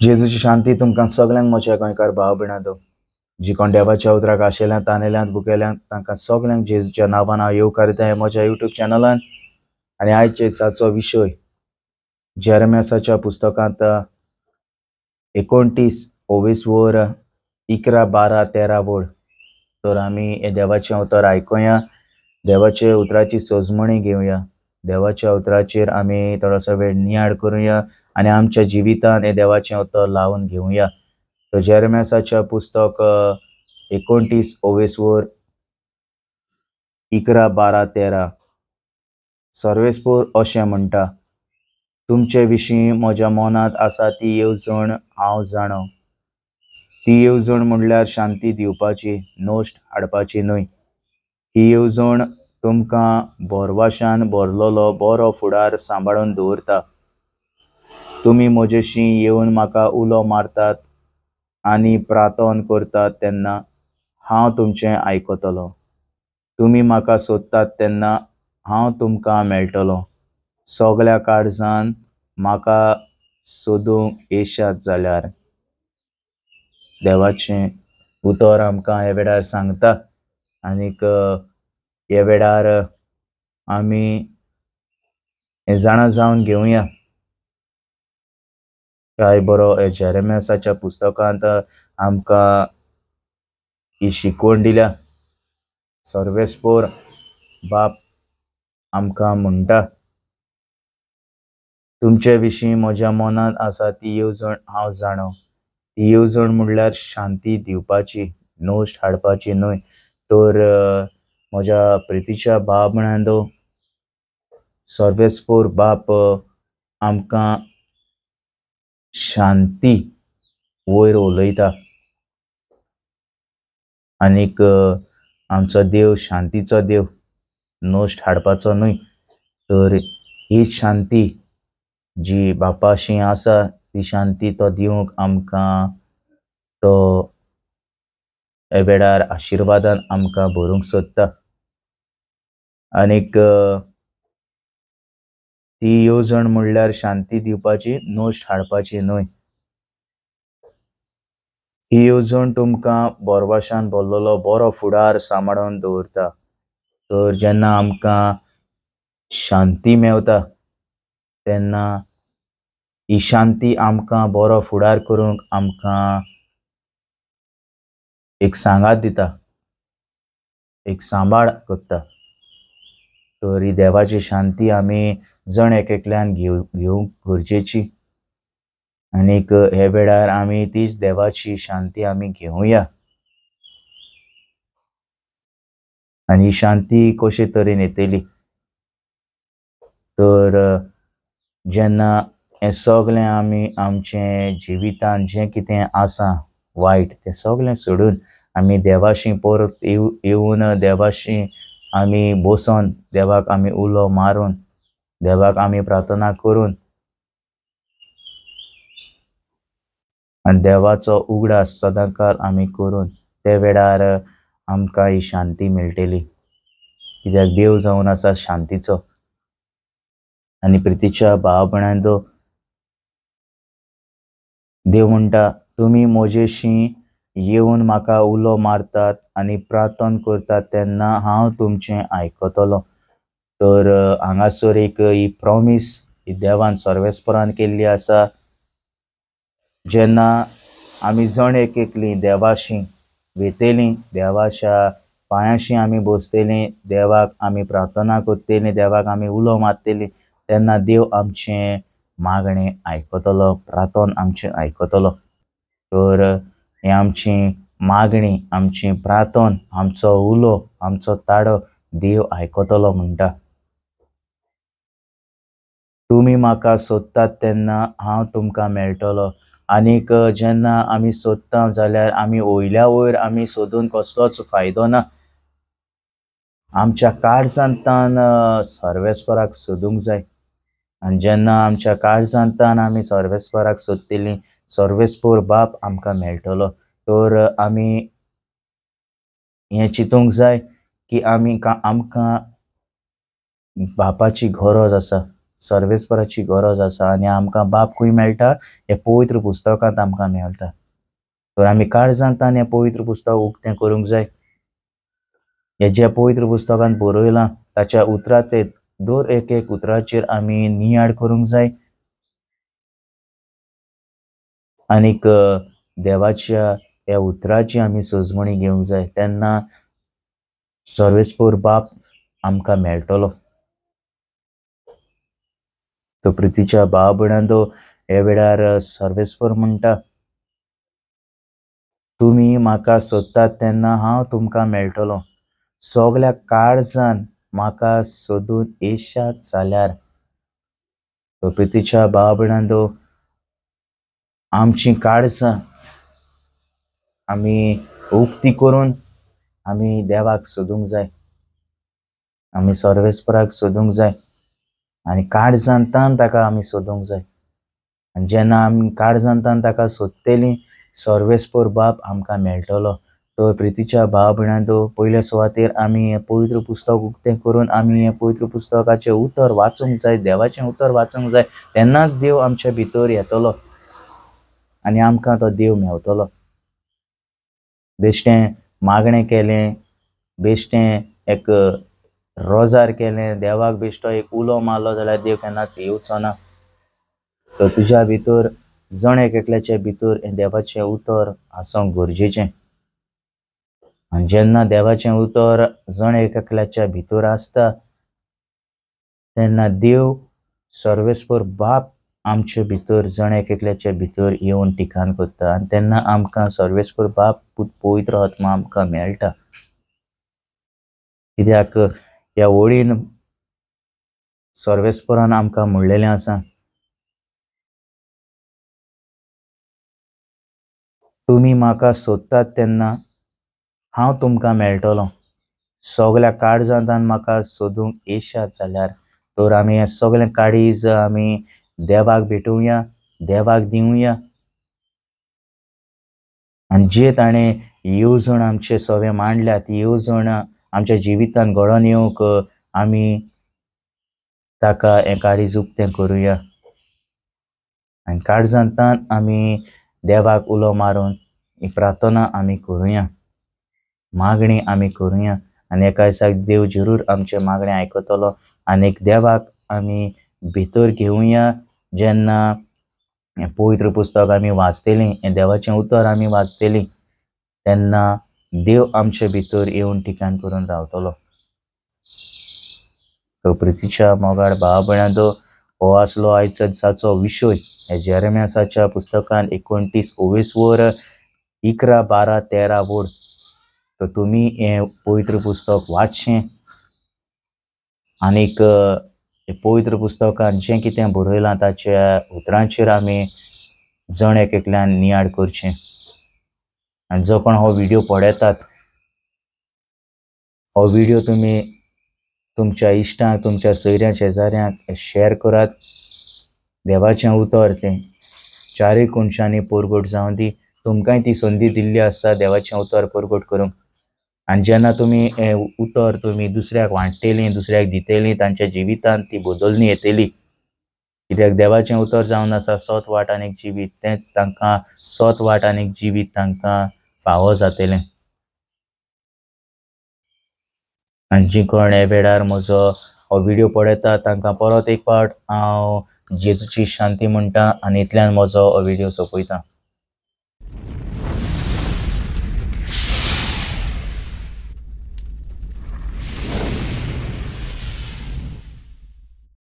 जेजूची शांती तुमकां सगल्यांक म्हज्या गोंयकार भाव भयणांनो, जी कोण देवाच्या उतराक आशेल्यांत, तानेल्यांत, भुकेल्यांत, तांकां सगल्यांक जेजूच्या नांवान हांव येवकार दिता ह्या म्हज्या युट्यूब चॅनलान. आनी आयच्या दिसाचो विशय जेरेमियासाच्या पुस्तकांत 29 ओवेसवर 11 12 13 वळ. तर आमी हे देवाचें उतर आयकुया, देवाच्या उतराची सजमणी घेवया, देवाच्या उतराचेर आमी थोडोसो वेळ नियाळ करुया आनी आमच्या जिवितान हे देवाचें उतर लावन घेवया. तर जेरेमियासाच्या पुस्तक 29 ओवेसवर 11 12 13 सर्वेस्पोर अशें म्हणटा, तुमचे विशीं म्हज्या मनांत आसा ती येवजण हांव जाणो. ती येवजण म्हणल्यार शांती दिवपाची, नश्ट हाडपाची न्हय. ही येवजण तुमकां भरवाशान भरलेलो बरो फुडार सांबाळून दवरता. तुमी म्हजेशी येवन म्हाका उलो मारतात आनी प्रार्थना करतात तेन्ना हांव तुमचें आयकतलो. तुमी म्हाका सोदतात तेन्ना हांव तुमकां मेळटलो. सगळ्या काळजान म्हाका सोदूंक येशात जाल्यार. देवाचें उतर आमकां ह्या वेळार सांगता आनीक ह्या वेळार आमी हें जाणा जावन घेवया. काय बरो जेरेमियासाच्या पुस्तकांत आमकां ही शिकवण दिल्या. सर्वेस्पोर बाप आमकां म्हणटा, तुमचे विशीं म्हज्या मनांत आसा ती येवजण हांव जाणो. ती येवजण म्हणल्यार शांती दिवपाची, नश्ट हाडपाची न्हय. तर म्हज्या प्रितीच्या भाव भयणांनो, सर्वेस्पोर बाप आमकां शांती वयर उलयता आनीक आमचो देव शांतीचो देव, नश्ट हाडपाचो न्हय. तर ही शांती जी बापाशी आसा ती शांती तो दिवंक आमकां तो ह्या वेळार आशिर्वादान आमकां भरूंक सोदता. आनीक ती येवजण म्हणल्यार शांती दिवपाची, नश्ट हाडपाची न्हय. ही येवजण तुमकां भरवाशान भरलेलो बरो फुडार सांबाळून दवरता. तर जेन्ना आमकां शांती मेवता तेन्ना ही शांती आमकां बरो फुडार करूंक आमकां एक सांगात दिता, एक सांबाळ करता. तर ही देवाची शांती आमी जण एक एकल्यान घेवंक गरजेची. आनीक हे वेळार आमी तीच देवाची शांती आमी घेवया. आनी ही शांती कशे तरेन येतली? तर जेन्ना हें सगळें आमी आमचें जिवितान जें कितें आसा वायट तें सगळें सोडून आमी देवाशी परत येवन देवाशी आमी बसोन, देवाक आमी उलो मारून, देवाक आमी प्रार्थना करून आनी देवाचो उगडास सदांकाळ आमी करून ते वेळार आमकां ही शांती मेळटली. कित्याक देव जावन आसा शांतीचो. आनी प्रितीच्या भाव भयणांनो, देव म्हणटा, तुमी म्हजेशी येवन म्हाका उलो मारतात आनी प्रार्थना करतात तेन्ना हांव तुमचें आयकतलो. तर हांगासर एक ही प्रॉमीस ही देवान सर्वेस्परान केल्ली आसा. जेन्ना आमी जण एक एकली देवाशी वेतली, देवाच्या पांयाशी आमी बसतली, देवाक आमी प्रार्थना करतली, देवाक आमी उलो मारतली, तेन्ना देव आमचें मागणें आयकतलो, प्रार्थना आमचें आयकतलो. तर हें आमची मागणी, आमची प्रार्थना, आमचो उलो, आमचो ताडो देव आयकतलो म्हणटा. तुमी म्हाका सोदतात तेन्ना हांव तुमकां मेळटलो. आनीक जेन्ना आमी सोदता जाल्यार आमी वयल्या वयर आमी सोदून कसलोच फायदो ना. आमच्या काळजांतल्यान सर्वेस्पराक सोदूंक जाय. आनी जेन्ना आमच्या काळजांतल्यान आमी सर्वेस्पराक सोदतली, सर्वेस्पोर बाप आमकां मेळटलो. तर आमी हें चिंतूंक जाय की आमी आमकां बापाची गरज आसा, सर्वेस्पराची गरज आसा आनी आमकां बाप खंय मेळटा? हे पवित्र पुस्तकांत आमकां मेळटा। तर आमी काळजांत हें पवित्र पुस्तक उक्तें करूंक जाय। हे जें पवित्र पुस्तकांत बरयलां ताच्या उतरांत दर एक एक उतराचेर आमी नियाळ करूंक जाय आनीक देवाच्या ह्या उतराची आमी सजमणी घेवंक जाय। तेन्ना सर्वेस्पर बाप आमकां मेळटलो। तो प्रितीच्या भाव भयणांनो, हे वेळार सर्वेस्पर म्हणटा, तुमी म्हाका सोदतात तेन्ना हांव तुमकां मेळटलो। सगल्या काळजान म्हाका सोदून येशात जाल्यार। तो प्रितीच्या भाव भयणांनो, आमची काळजां आमी उक्ती करून आमी देवाक सोदूंक जाय, आमी सर्वेस्पराक सोदूंक जाय आनी काळजांतान ताका आमी सोदूंक जाय। आनी जेन्ना आमी काळजांतान ताका सोदतली, सर्वेस्पर बाप आमकां मेळटलो। तर प्रितीच्या भाव भयणांनो, पयल्या सुवातेर आमी हें पवित्र पुस्तक उक्तें करून आमी हें पवित्र पुस्तकाचें उतर वाचूंक जाय, देवाचें उतर वाचूंक जाय। तेन्नाच देव आमच्या भितर येतलो आनी आमकां तो देव मेवतलो। बेश्टें मागणें केलें, बेश्टें एक रोजार केलें, देवाक बेश्टो एक उलो मारलो जाल्यार देव केन्नाच येवचो ना। तर तुज्या भितर, जण एक एकल्याच्या भितर हें देवाचें उतर आसूंक गरजेचें। आनी जेन्ना देवाचें उतर जण एक एकल्याच्या भितर आसता तेन्ना देव सर्वेस्पर बाप आमचे भितर, जण एक एकल्याच्या भितर येवन ठिकाण करता आनी तेन्ना आमकां सर्वेस्पर बाप पवित्र आत्मा आमकां मेळटा। कित्याक ह्या ओळीन सर्वेस्परान आमकां म्हणलेलें आसा, तुमी म्हाका सोदतात तेन्ना हांव तुमकां मेळटलो। सगल्या काळजांतान म्हाका सोदूंक येशात जाल्यार। तर आमी हें सगळें काळीज आमी देवाक भेटोवया, देवाक दिवया आनी जे ताणें येवजण आमचे सगळें मांडल्या ती येवजण आमच्या जिवितांत घडोवन येवंक आमी ताका हें काळीज उक्तें करुया आनी काळजांतान आमी देवाक उलो मारून ही प्रार्थना आमी करुया, मागणी आमी करुया आनी एका दिसाक देव जरूर आमचें मागणें आयकतलो आनी देवाक आमी भितर घेवया। जेन्ना हें पवित्र पुस्तक आमी वाचतलीं, हें देवाचें उतर आमी वाचतलीं, तेन्ना देव आमचे भितर येवन ठिकाण करून रावतलो। तर प्रितीच्या मोगाळ भाव भयणांनो, हो आसलो आयच्या दिसाचो विशय। हे जेरेमियासाच्या पुस्तकान 29 ओवेसवर 11 12 13 वोड। तर तुमी हें पवित्र पुस्तक वाचचें आनीक पवित्र पुस्तकान जें कितें बरयलां ताच्या उतरांचेर आमी जण एक एकल्यान नियाळ करचें। आनी जो कोण हो व्हिडियो पळयतात, हो व्हिडियो तुमी तुमच्या इश्टांक, तुमच्या सोयऱ्यां शेजाऱ्यांक शेअर करात। देवाचें उतर तें चारूय कोनशांनी परगट जावं दी। तुमकांय ती संदी दिल्ली आसा देवाचें उतर परगट करूंक। आनी जेन्ना तुमी हें उतर तुमी दुसऱ्याक वांट्टलीं, दुसऱ्याक दितलीं, तांच्या जिवितांत ती बदलणी येतली। कित्याक देवाचें उतर जावन आसा सत वाट आनी जिवीत, तेंच तांकां सत वाट आनी जिवीत तांकां फावो जातलें। आनी जी कोण हे वेळार म्हजो हो व्हिडियो पळयता तांकां परत एक फावट हांव जेजूची शांती म्हणटा आनी इतल्यान म्हजो हो व्हिडियो सोंपयता।